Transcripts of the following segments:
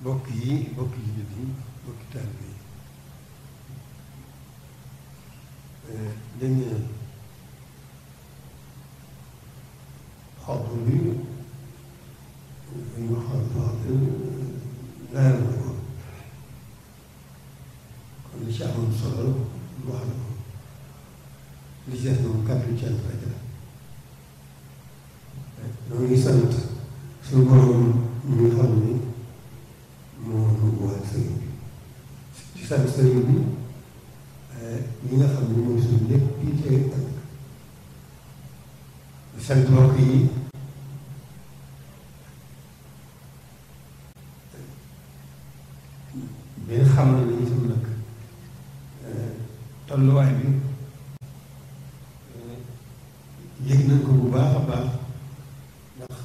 bokki jullit yi bokki taalibe yi dañ xob bi dañu xool leeral na ko kon li ci amoon solo wax na ko li ci des moom kàddu cant rek la ñoo ngi sant suñu borom ñu nga xam ni moo nu boole sëriñ bi ci sant sëriñ bi ñi nga xam ne mooy suñu lépp bii tey ëllëg di sant mbokk yi bi nga xam ne dañu sam nag tolluwaay bi yëg nañ ko bu baax a baax ndax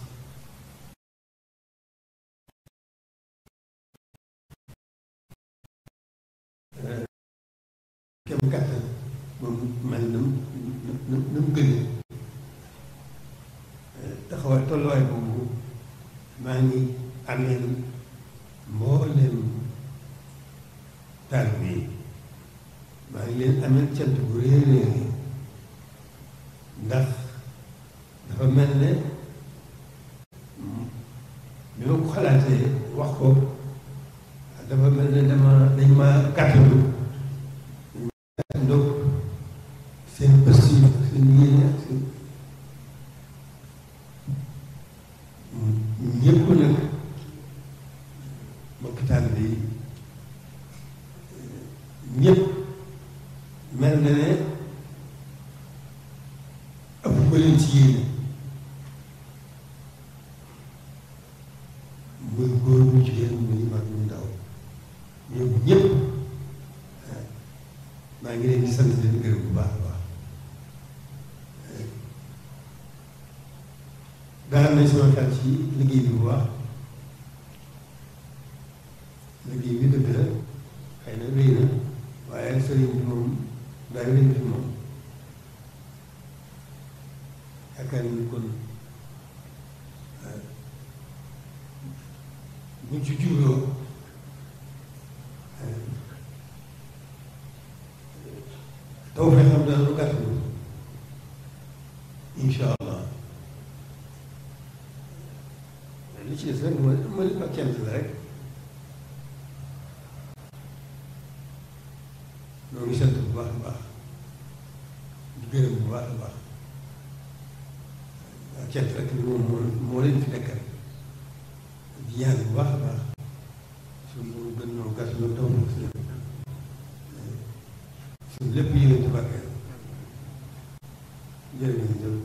kem kàttan moom mel na mu gënee taxawaay tolluwaay boobu maa ngi ameel mbooleem taalibe yi maa ngi leen ameel cant bu réeréer ndax dafa mel ne bi ma ko xalaatee wax ko dafa mel ne dañ ma gàttandu ndox seen pësti seen yéene ak seen ñëpp nag mbokki taalibe yi ñëpp mel na ne ëpp ko leen ci yéene muy góor mu jigéen muy mag muy ndaw ñoom ñëpp maa ngi leen di sant leen gërëm bu baax a baax dalal nañ sama xel ci liggéey bi bu baax liggéey bi dëgg la xëy na rëy na waaye sëriñ bi moom daal rëy fi moom yaakaar ni kon buñ ci jubloo taw fee xam daal lu gàtt incha allah li ci des rek mooy ak cant la rek ñoo ngi sant bu baax a baax di gërëm bu baax a baax ak cant rek moom moo leen fi nekkal di ñaan bu baax a baax suñu gën ñoo gàtt ñoo taw suñu lépp yéen ci barkeel jërë ngeen jëf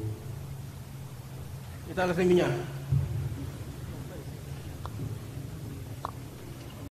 ñu taal sa ngi ñaan